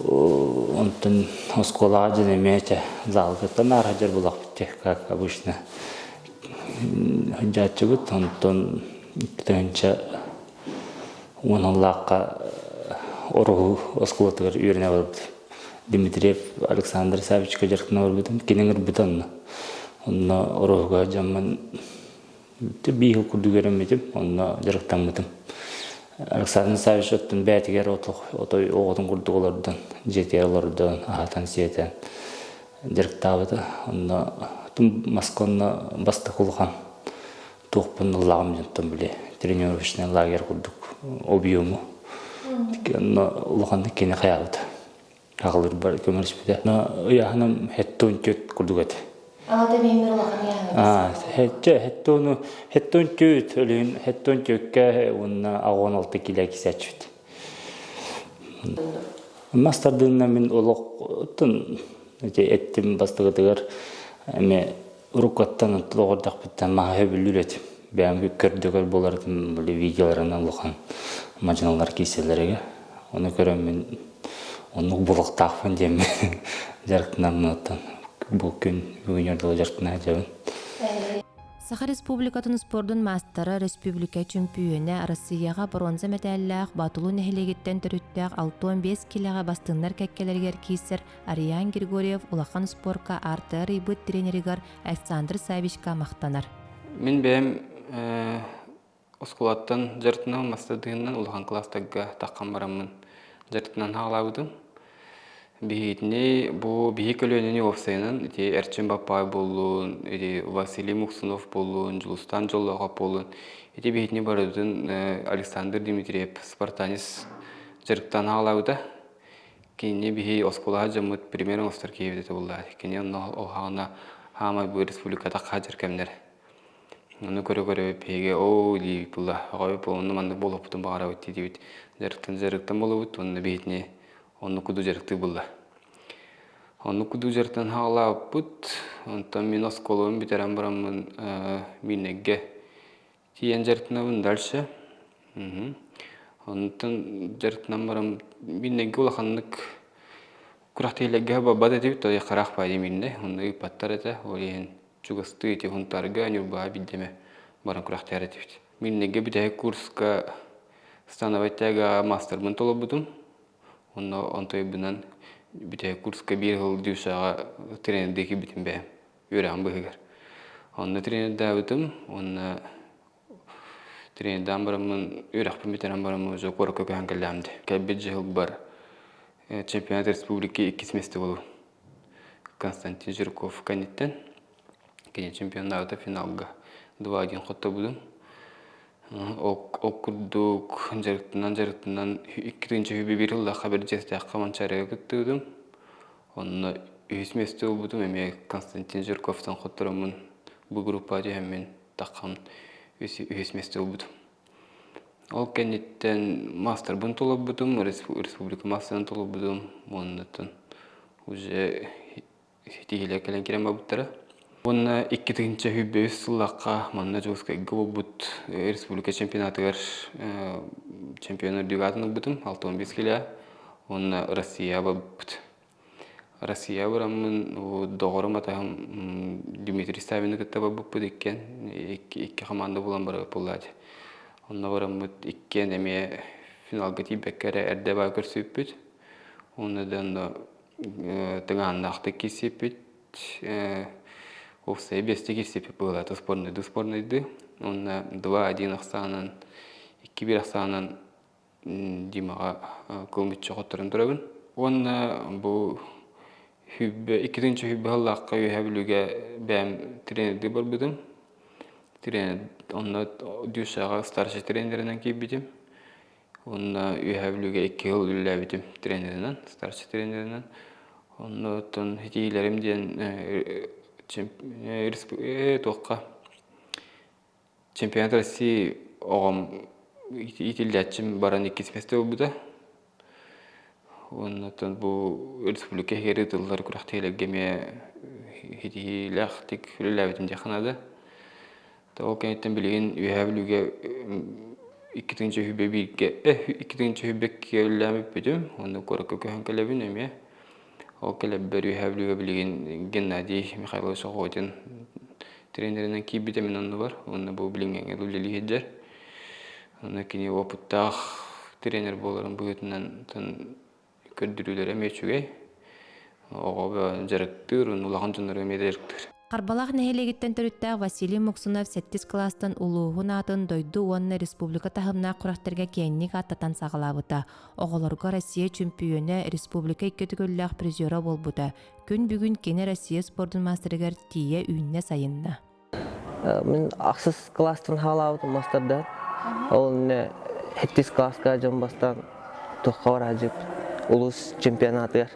I: Онтон оскуолаҕа дьон эмиэ этэ залгыттан ааһа дьар булахпыт как обычно сылдьааччыбыт. Онтон 2010 сыллаахха Ороһу оскуолатыгар үөрэнэ барбыт. Дмитриев Александр Савичка дьарыктана барбытым. Кини ыҥырбыта онно. Онно Ороһуга дьоммун биир курдук үөрэммитим, онно дьарыктаммытым. Александр Савич оттон бэйэтигэр отой оҕотун курдук олордон, дьиэтигэр олордон, аһатан-сиэтэн дьарыктаабыта. Онно Москва онно бастакы улахан туохпун ыллаҕым дьонтон били тренировочный лагерь курдук объему. Онно улаханнык кини хайаабыта. Аҕалырбар көмөлөспүтэ. Но ыйааһыным хеттон түөрт курдук этэ.
A: Аҕата бэйэмэр улахан ыйааһын.
I: Хетте хеттону хеттон түөрт өлүн хеттон түөркэ уонна аҕон алты килэ кисээччүт. Мас тардыынна мин олохтон ити эттим бастакытыгар эме уруккаттан оҕордохпуттан маһа сөбүлүүр этим. Бэйэм көрдөгөр буоларытым били видеоларынан улахан мадьыналар киирсэллэригэр. Ону көрөммүн оннук булуктаахпын диэммин дьарыктанаммын бу күн бүгүн дылы дьарыктана сылдьабын.
A: Саха Республикатын спордун маастара, өрөспүүбүлүкэ чөмпүйүөнэ, Арассыыйаҕа боруонса мэтээллээх Боотулуу нэһилиэгиттэн төрүттээх 65 киилэҕэ бастыҥнар кэккэлэригэр киирсэр Ариан Григорьев улахан спорка АРТР ыйбыт тренеригэр Александр Савичка махтанар.
J: Мин бэйэм оскуолаттан дьарыктанан мастардыһынан улахан кылаастарга таххан бараммын дьарыктанан хаалаабытым. Биһигитини бу биһи көлүөнэни уопсайынан ити Эрчим Баппаай буоллун, ити Василий Муксунов буоллун, Дьулустаан Дьоллоохоп буоллун, ити биһитини барытын Александр Дмитриев спартанец дьарыктаан хаалаабыта. Кинини биһи оскуолаҕа дьоммут пример оҥостор киһибит этэ буоллаа. Кини онно оһаҕына хаамай бу республиката хаадьар кэмнэр. Ону көрө-көрө биһиги оо диибит буолла. Оҕо онно маннык буолуохпутун баҕарабыт диибит. Дьарыктан дьарыктан буолабыт уонна биһитини оннук курдук дьарыктыы буолла. Оннук курдук дьарыктан хаалаабыппыт. Онтон мин оскуолабын бүтэрэн бараммын Мииннэггэ Тиийэн дьарыктанабын дальше. Онтон дьарыктанан баран мииннэгэ улаханнык күрэхтэһиилэргэ барбат этибит, то хараах баайы мииннэ, онно ыыппаттар этэ, ол иһин чугастыы ити Хунтаарга, Ньурбаҕа биирдэ баран күрэхтэһэр этибит. Мииннэгэ бүтэһик курска становой тягаҕа маастарбын толорбутум. Онно онтойбунан бүтэһик курска биир сыл дюшаҕа тренердии киирбитим бэйэм. үөрэҕим быыһыгар. Онно тренердаабытым уонна тренердаан бараммын үөрэхпин бүтэрэн бараммын уже куоракка көһөн кэллэҕим дии. Кэлбит дьыһылбар чемпионат республики иккис миэстэ буолуо. Константин Жирков кэнниттэн кини чемпионнаабыта финалга 2-1 хоттобутум. Ол курдук дьарыктанан-дьарыктанан 2 1 сыллаахха Бэрдьиэстээххэ Манчаарыга кыттыбытым. Онно үһүс миэстэ ылбытым эмиэ Константин Жирковтан хоттороммун бу группаҕа түһэммин таххан үһүс миэстэ ылбытым. Ол кэнниттэн маастарбын толорбутум, республика маастарын толорбутум уоннаттан уже ситиһиилэр кэлэн киирэн барбыттара. Уонна 2023 сыллаахха манна Дьокуускайга буолбут республика чемпионатыгар чемпион үрдүк аатын ылбытым, 65 килэ. Уонна Россия барбыппыт. Россия бараммын доҕорум атаһым Дмитрий Савины кытта барбыппыт иккиэн икки, икки команда булан барабыт буоллаати. Онно бараммыт иккиэн эмиэ Финалга тиийбэккэ эрэ эрдэ баа көрсүбүппүт. Уонна да онно тыҥааннаахтык киирсиппит. Уопсайа биэстэ киирсиппит быһыылаата спорнайдыы спорнайдыы. Уонна 2-1 ахсаанан, 2-1 ахсаанан Димаҕа кылмыччы хотторон турабын. Уонна бу сүүрбэ иккитинчи сүүрбэ сыллаахха Үөһээ Бүлүүгэ бэйэм тренердии барбытым. Тренер онно ДЮСШ-ҕа старшай тренеринэн киирбитим. Уонна Үөһээ Бүлүүгэ 2 сыл үлэлээбитим тренеринэн, старшай тренеринэн. Онно оттон ситиһиилэрим диэн туохха Чемпионат России оҕом иитиллээччим баран иккис миэстэ ылбыта. Уонна оттон бу республика иһигэр ыытыллар күрэхтэһиилэргэ эмиэ ситиһиилээхтик үлэлээбитим диэххэ наада. Ол кэнниттэн билигин Үөһээ Бүлүүгэ 2 101-гэ 2 102-гэ үлэлээн бүппүтүм. Уонна куоракка көһөн кэлэбин эмиэ. Ол кэлэрбэр Үөһээ Бүлүүгэ билигин Геннадий Михайлович Охотин тренеринэн киирбитэ мин оннубар. Уонна бу билиҥҥэ үлэлии сылдьар. Онно кини опыттаах тренер буоларын быһыытынан көрдөрүүлэрэ эмиэ үчүгэй. Оҕо дьарыктыыр, улахан дьоннору эмиэ дьарыктыыр.
A: Харбалаах нэһилиэгиттэн төрүттээх Василий Муксунов сэттис кылаастан улууһун аатын дойду уонна республика таһымнаах күрэхтэргэ киэҥник ааттатан саҕалаабыта. Оҕолорго Россия чөмпүйүөнэ, республика икки төгүллээх призера буолбута. Күн бүгүн кини Россия спордун маастарыгар тиийэ үүннэ-сайынна.
K: Мин ахсыс кылаастан хаалаабытым мастарда. Ол иннэ сэттис кылааска дьон бастаан туохха бараадьып улуус чемпионатыгар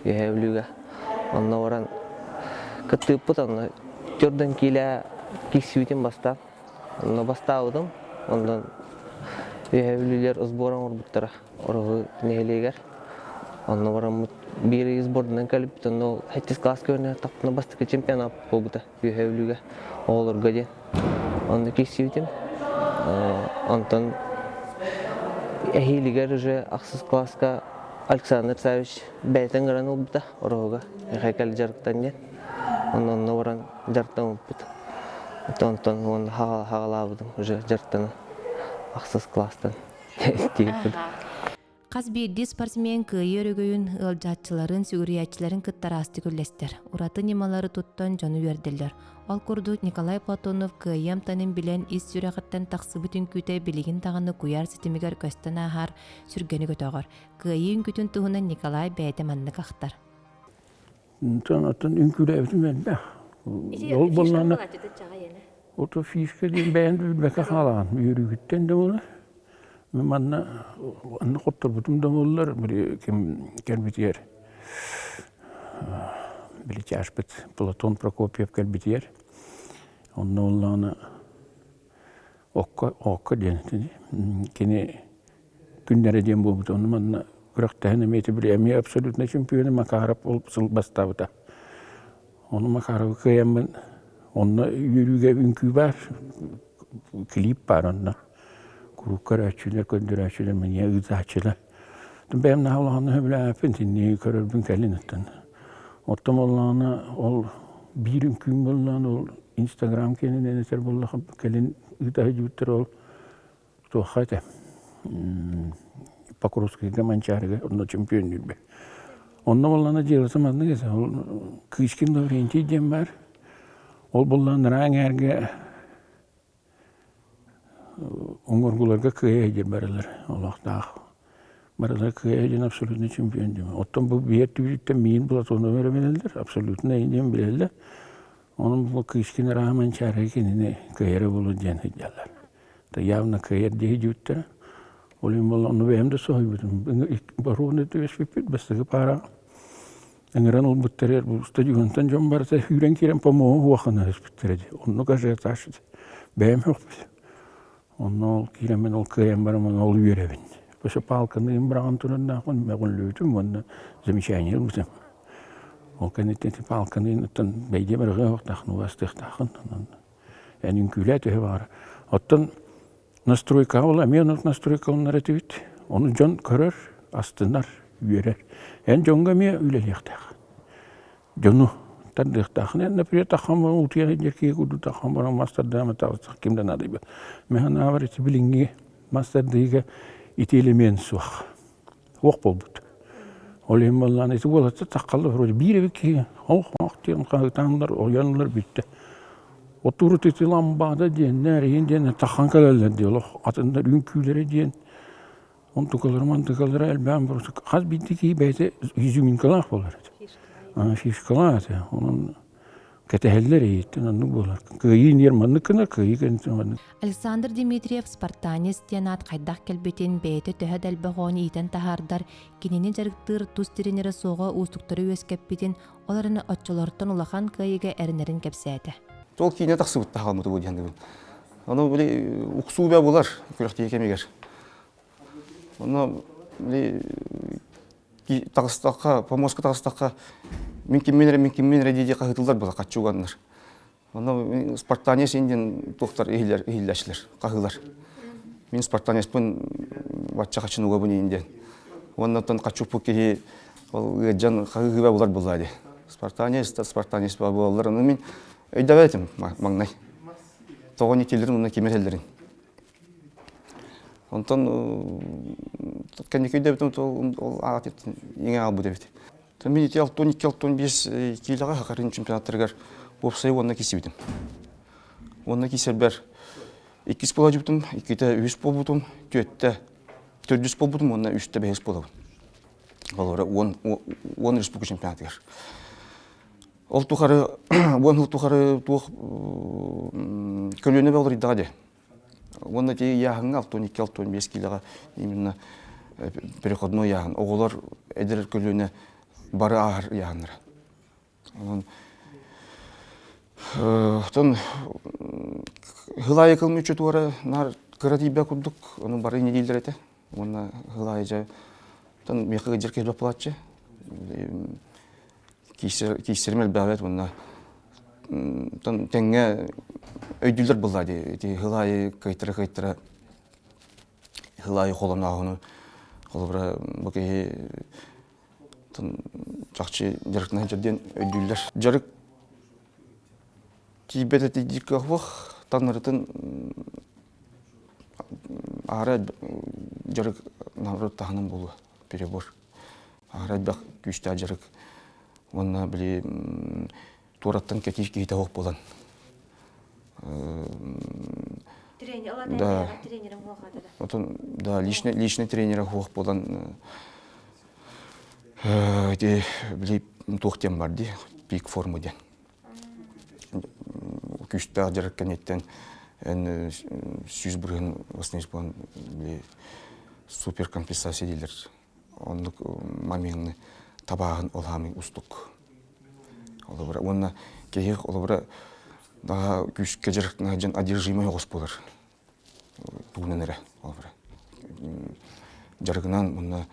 K: Үөһээ Бүлүүгэ. Онно баран кыттыыппыт онно төрдөн киилэ киирсибитим бастаан. Онно бастаабытым. Онтон Үөһээ Бүлүүлэр сбор оҥорбуттара Ороһу нэһилиэгэр. Онно бараммыт биир сбордунан кэлбит. Онно сэттис кылааска үөрэнэ бастакы чемпионат буолбута Үөһээ Бүлүүгэ оҕолорго диэн. Онно киирсибитим. Онтон эһиилигэр уже ахсыс кылааска Александр Савич бэйэтин ыҥыран ылбыта Ороһуга Михаил дьарыктан диэн. Онно онно баран дьарыктаммыппыт. Онтон уонна хаҕалаабытым уже дьарыктана ахсыс кылаастан тиийбит.
A: Хас биирдии спортсмен кыайыы өрөгөйүн, ыалдьааччыларын, сүгүрүйээччилэрин кытта араастык үллэстэр. Ураты ньымалары туттан дьону үөрдэллэр. Ол курдук Николай Платонов кыайыы амтанын билэн ис сүрэҕиттэн тахсыбыт үҥкүүтэ билигин даҕаны куйаар ситимигэр көстөн ааһар, сүргэни көтөҕөр. Кыайыы үҥкүүтүн туһунан Николай бэйэтэ маннык ахтар.
C: Онтон оттон үҥкүүлээбитим элбэх. Ол буоллаҕына ото фишка диэн бэйэм да билбэккэ хаалаҕын. Үөрүүгүттэн да буолар. Манна онно хотторбутум да буоллар, били ким кэлбитигэр били чашпыт Платон Прокопьев кэлбитигэр онно буоллаҕына окко окко диэн кини күннэрэ диэн буолбута. Ону манна күрэхтэһэн эмиэ ити били эмиэ абсолютно чемпионы Макаров ол сыл бастаабыта. Ону Макаровы кыайаммын онно үөрүүгэ үҥкүү баар, клип баар онно. Куруук көрөөччүлэр, көрдөрөөччүлэр миҥэ ыытааччылар. Бэйэм наһаа улаханнык сөбүлээбэппин, итинниги көрөрбүн кэлин оттон. Оттон буоллаҕына ол биир үҥкүүм буоллаҕына ол Инстаграм киэнинэн этэр буоллахха кэлин ыыта сылдьыбыттар ол туохха этэ Покровскайга Манчаарыга онно чемпионнүүрбэ. Онно буоллаҕына дьыалата маннык этэ ол Кычкин Лаврентий диэн баар. Ол буоллаҕына нараа эҥээргэ уҥуоргуларга кыайа диэн барылар олохтоох. Барылар кыайа диэн абсолютно чемпион диэн. Оттон бу биэр түбүтүттэн миин Платонов эрэ билэллэр, абсолютно диэн билэллэр. Онон бу Кычкин арааһа Манчаарыга кинини кыайара буолуо диэн сылдьаллар. Явно кыайар дии дьүттэрэ. Ол иһин буолла ону бэйэм да соһуйбутум. Боруону түбэспиппит бастакы паара ыҥыран ылбыттар бу стадионтан дьон барыта сүүрэн киирэн помоһу уохана түспүттэрэ дии. Оннук ажиотаж бэйэм сөхпүт. Онно ол киирэммин ол кыайан бараммын ол үөрэбин. Өссө палканы быраҕан тураннаахпын мөҕүллүбүтүм уонна замечание ылбытым. Ол кэнниттэн палканы оттон бэйдиэ бырҕыа уохтааххын убастыахтааххын. Эн үҥкүүлээ төһө баҕар. Оттон настройкаҕа ол эмиэ оннук настройка ылынар этибит. Ону дьон көрөр, астынар, үөрэр. Эн дьоҥҥо эмиэ үлэлиэхтээх. Дьону тардыахтааххын. Эн, например, таххан баран утуйан сылдьар киһи курдук таххан баран мас тардыам тахсах ким да наадыйбат. Мин санаабар ити билиҥҥи мас тардыыга Ити элемент суох. Уох буолбут. Ол иһин буоллаҕына ити уолаттар таххаллар вроде биир эбит киһи ох ох диэн хаһыытааннар ойоннор бүттэ. Отууру ити ламбаада диэннэр иһин диэн таххан кэлэллэр дии олох атыннар үҥкүүлэрэ диэн онтукалара мантыкалара элбээн просто хас биирдии киһи бэйэтэ изюминкалаах буолар этэ. Фишкалаах этэ. Онон кэтэһэллэр эйиттэн оннук буолар. Кыайыы ниэр маннык гынар, кыайыы кэнниттэн маннык.
A: Александр Дмитриев спартанец диэн аат хайдах кэлбитин, бэйэтэ төһө да элбэх оҕону иитэн таһаардар, кинини дьарыктыыр тус тренерэ суоҕа уустуктары үөскэппитин, ол эрэн оччолортон улахан кыайыыга эрэнэрин кэпсээтэ.
F: Ол киинэ тахсыбыт таһаалмыты бу диэн Ону били уксуу бэ булар күрэхтии кэмигэр. Ону били таҕыстахха, помостка таҕыстахха мин киммин эрэ, мин киммин эрэ дии хаһыытыллар була хаччуганнар. Ону спартанец диэн туохтар иһиллэр, иһиллээчилэр, хаһыылар. Мин спартанецпын бачча хачын угабын иин диэн. Уонна оттон хаччуппут киһи ол ыалдьан хаһыыба булар булла дии. Спартанец да спартанец буолаллар. Ону мин өйдөбөтүм маҥнай. Тоҕо никилерин уонна ким этэллэрин. Онтон кэнники өйдөөбүтүм ол аат иҥэ аалбыт эбит. Мин ити 62-65 киилэҕэ Хакарын чемпионаттарыгар уопсайы уонна киирсибитим. Уонна киирсэрбэр иккис буолажыбытым, иккитэ үһүс буолбутум, түөттэ төрдүс буолбутум уонна үстэ бэһис буолабын. Олора 10 республика чемпионатыгар. Ол тухары уон сыл тухары туох көлүөнэ олоруйдаҕа дии. Уонна ити ыйааһыҥҥа 62-65 киилэҕэ именно переходной ыйааһын. Оҕолор эдэр көлүөнэ бары ааһар ыйааһыннара. Онон оттон сыл аайы кылмыччы туора наар кыра тиийбэ курдук, ону бары инньэ дииллэр этэ. Уонна сыл аайы дьэ оттон миэхэ ыдьар киһи буолааччы. Киирсэрим элбээбэт уонна тэҥҥэ өйдүүллэр буолла дии. Ити сыл аайы кыайтара-кыайтара сыл аайы холонооһуну холобура бу киһи чахчы дьарыктана сылдьар диэн өйдүүллэр. Дьарык тиийбэт этэ диир кыах таннарытын аара дьарык наоборот таһынан буолуо перебор. Аһара элбэх күүстээх дьарык уонна били туораттан кэтиир киһитэ суох буолан да отон да личный личный тренера суох буолан ити били туох диэн бар дии пик формы диэн күүстээх дьарык кэнниттэн эн 100% восстановить буолан били суперкомпенсация дииллэр оннук момены табааһын ол хаамый устук. Олобура уонна киһи олобура даҕа күүскэ дьарыктана дьон одержимый оҕус буолар. Тугунан эрэ олобура. Дьарыгынан уонна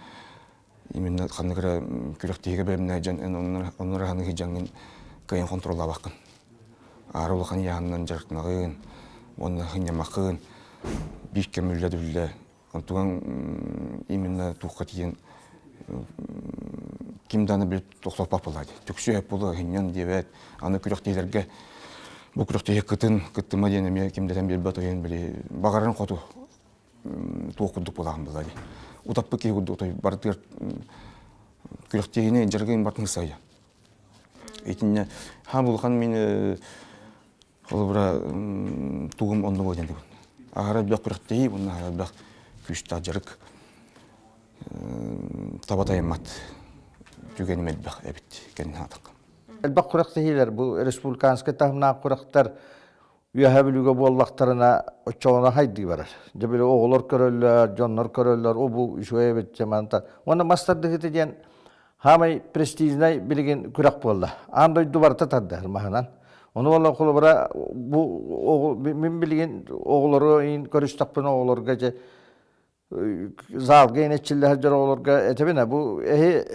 F: именно ханнык эрэ күрэхтэһиигэ бэлэмнээх дьон эн оннура ханыгы дьаҥҥын кыайан контроллаабаккын. Аара улахан ыйааһынынан дьарыктанаҕын уонна хынньамаккын биир кэм үллэ-дүллэ Онтуган именно туохха тиийэн ким даҕаны билип тохтоппот буолла дии. Түксү эп буолуо иһинньэн диэбэт. Аны күрэхтэһиилэргэ бу күрэхтэһии кытын, кыттыма диэн эмиэ ким да этэн биэрбэт ойон били баҕарарын хоту туох курдук буолаҕын буолла дии. Утаппыт киһи курдук отой барытыгар күрэхтэһиини дьарыгын барытын сыһыйа. Итиннэ хаан улахан мин Холобура, тугум онно буолан дибин. Аһара элбэх күрэхтэһии уонна аһара элбэх күүстээх дьарык таба тайаммат түгэним элбэх эбит кэннин аатахха.
B: Элбэх күрэхтэһиилэр бу республиканскай таһымнаах күрэхтэр Үөһээ Бүлүүгэ буоллахтарына оччоҕуна хайдыы барар. Дьэ били оҕолор көрөллөр, дьоннор көрөллөр, о бу үчүгэй эбит дьэ манта. Уонна мас тардыһыыта диэн Хаамай престижнай билигин күрэх буолла. Аан дойду барыта тардыһар маһынан. Ону буолла холобура бу мин билигин оҕолору көрүстэхпинэ оҕолорго дьэ залга инэччиллэһэр дьон оҕолорго этэбин бу эһи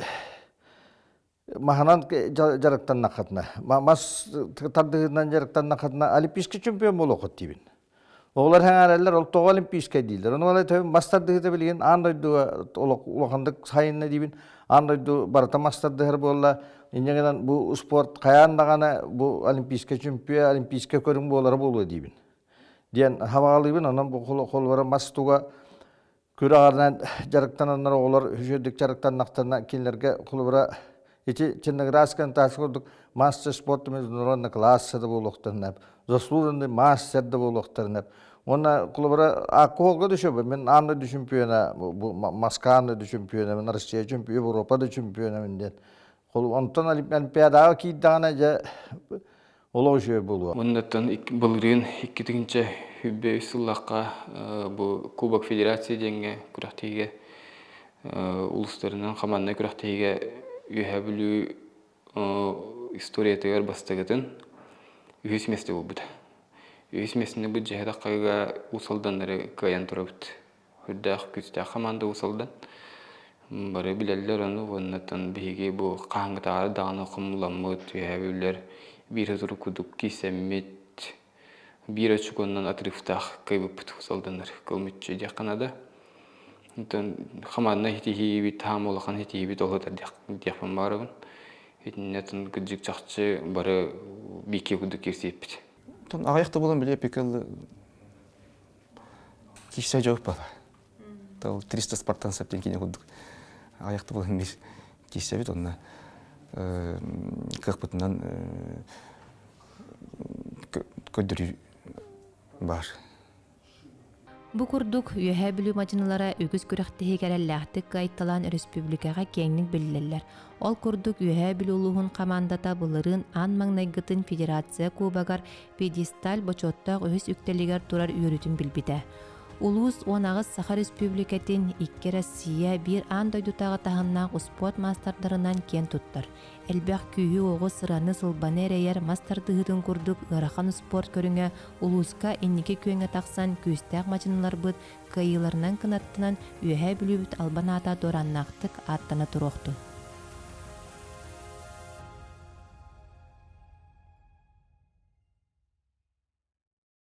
B: маһынан дьарыктаннаххытына мас тардыһыытынан дьарыктаннаххытына олимпийский чемпион буолуоххут диибин. Оҕолор сэҥээрэллэр, ол тоҕо олимпийскай дииллэр. Ону ол төһө мас тардыһыыта билигин аан дойдуга улаханнык сайынна диибин. Аан дойду барыта мас тардыһар буолла. Инньэ гынан бу спорт хайаан даҕаны бу олимпийскай чемпион, олимпийскай көрүҥ буолара буолуо диибин. Диэн хабаҕалыыбын. Онон бу холобура мас туга. Күрэҕинэн дьарыктананнар оҕолор үчүгэйдик дьарыктаннахтарына кинилэргэ холобура ити Черноградскай таас курдук мастер спорта международный класса да буолуохтарын заслуженный мастер да буолуохтарын уонна холобура алкоголга да сөбө мин аан дойду чемпиона бу Москва аан дойду чемпиона мин Россия чемпиона Европа да чемпиона диэн онтон олимпиадаҕа киирдэҕинэ дьэ Олох үчүгэй буолуо.
J: Уоннаттан былырыын 2023 сыллаахха бу Кубок Федерации диэҥҥэ күрэхтэһиигэ улуустарынан хамаанда күрэхтэһиигэ Үөһээ Бүлүү историятыгар бастакытын үһүс миэстэ буолбута. Үһүс миэстэни бу дьиэһэ Уус Алданнары кыайан турабыт. Үрдээх күүстээх хамаанда Уус Алдан. Бары билэллэр ону уоннаттан биһиги бу хаһааҥҥытааҕар даҕаны хомулламмыт, үөһээ бүллэр биир сотору курдук киирсэммит, биир очукуоннан отрывтаах кыайбыппыт Уус Алданнар кыл мүччү диэххэ наада. Онтон хамаанда ситиһиибит, хаам улахан ситиһиибит ол сытар диэхпин баҕарабын. Итиннэ кырдьык чахчы бары биикки курдук киирсиэппит.
F: Оттон аҕыйах да буолан били эпикэл киирсэ дьоһуп бала. Тыл 300 спартанцев диэн кинигэ курдук аҕыйахта буолан биир киирсэбит онно кыахпытынан көрдөрүү баар.
A: Бу курдук, Үөһээ Бүлүү мадьынылара үгүс күрэхтэһиигэ эрэллээхтик кыайталаан өрөспүүбүлүкэҕэ киэҥник биллэллэр. Ол курдук, Үөһээ Бүлүү улууһун хамаандата былырыын аан маҥнайгытын Федерация Кубогар пьедесталь бочуоттаах үһүс үктэлигэр турар үөрүүтүн билбитэ. Улуус 18 Саха Республикатын, икки Россия, биир аан дойдутааҕы таһымнаах успуорт маастардарынан киэн туттар. Элбэх күүһү-уоҕу, сыраны-сылбаны эрэйэр мас тардыһыытын курдук ыарахан успуорт көрүҥэ улууска инники күөҥҥэ тахсан күүстээх мадьыныларбыт кыайыыларынан кынаттанан Үөһээ Бүлүүбүт албан аата дуорааннаахтык ааттана туруохтун.